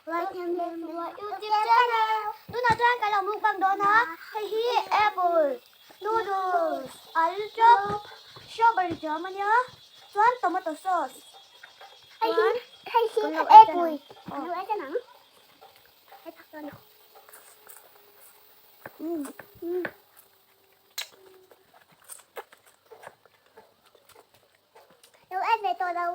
Welcome to my YouTube channel. Tunah chuan kan lo mukbang dawn a, hei hi apple, noodles, alu chop, strawberry jam ania, chuan tomato sauce. Hei hi hei hi apple. Kan lo ei tan ang. Hei phak dawn. Lo ei ve tawh lo.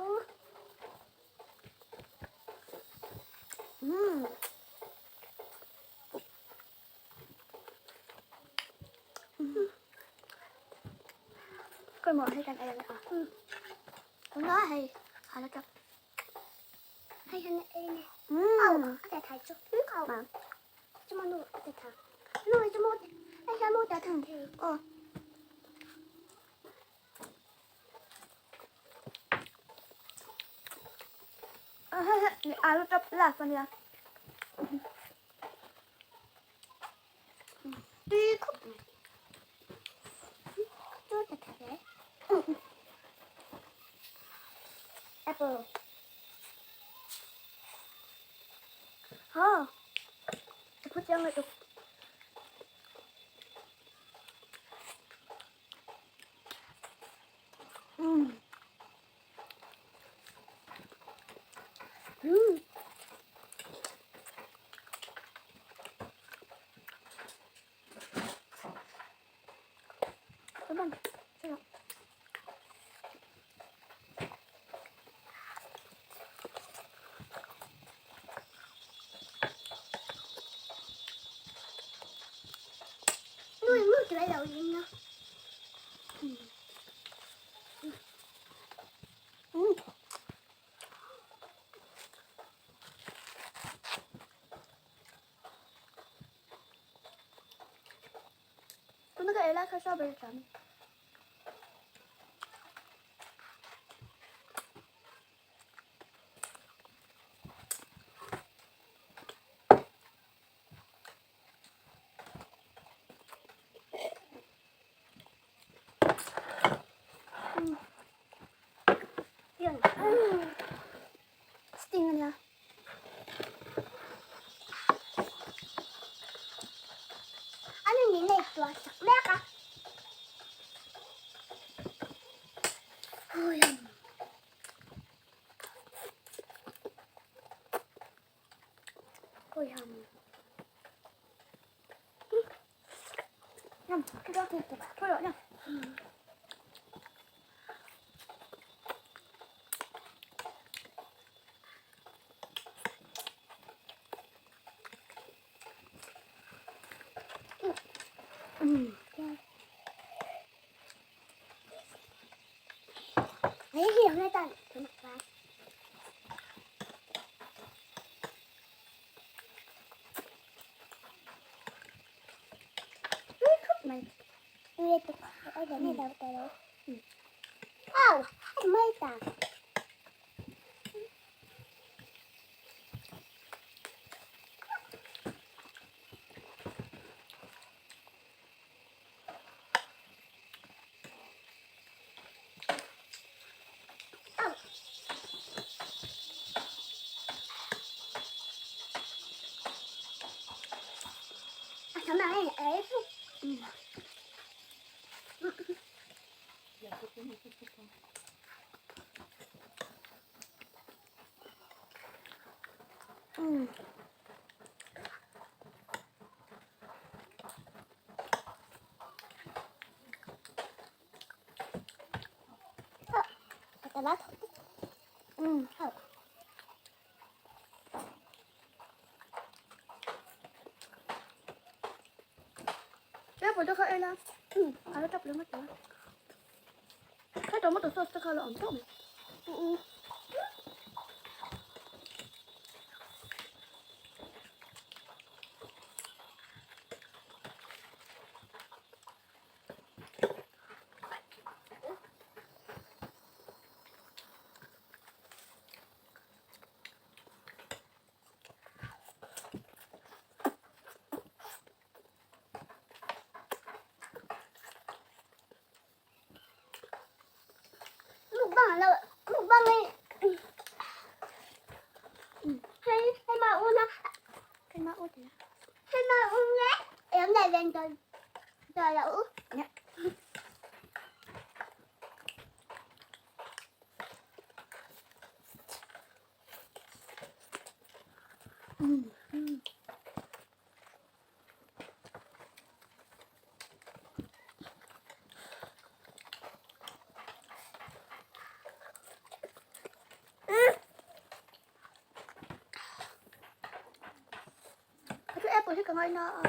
Cái mỏ hay cần em à? Nó hay, hà nó chọc. Hei hei ei nè. A te thai chu. Mà. Chu ma nu a te tha. Nu chu mo hei hian mo te tha thei. Ờ. Alu chop last ania. Tui khawp mai. Chu te tha hle. Apple. Ha. Ka phu chiang lutuk. Nuôi nuôi cái đầu gì nữa. Tuna ka ela kha strawberry jam. Sting ania. Anh nhìn này tua sặc mẹ cả. Ui. Ui hầm. Nhầm, cái đó thôi rồi nha. Lấy gì hôm nay ta thử mặt vào. Mày. Nghe tụi ở đây này đâu tới đâu. Au, anh mới ta. Au. À, sao mà này ấy phúc. Ta lá thôi. Ờ. Apple cho khai ela. Alu chop lên mất rồi. Khai tomato sauce cho khai là ẩm tốc. Mukbang là mukbang ấy. Chu apple hi ka ngaina a,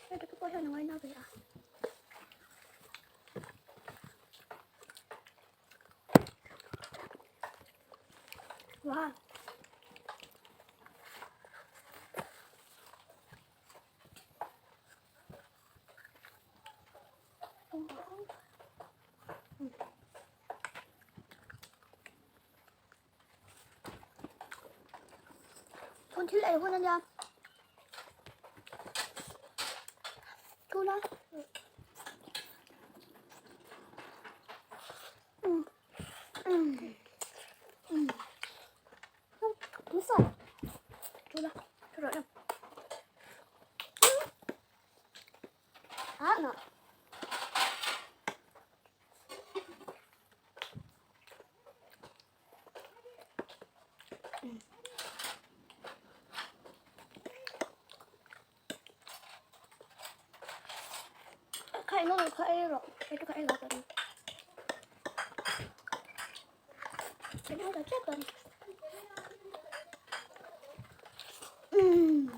heta te pawh hian a ngaina ve a. Wow. Chhun thil ei hun ania. Tuna. Tuna. Tuna. Ah, no. Kha eng emaw kha ei rawh hei chu ka ei lo tawh ang ka ei ta tep ang umm.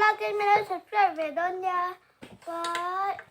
Like in min lo subscribe ve dawn nia. Bye.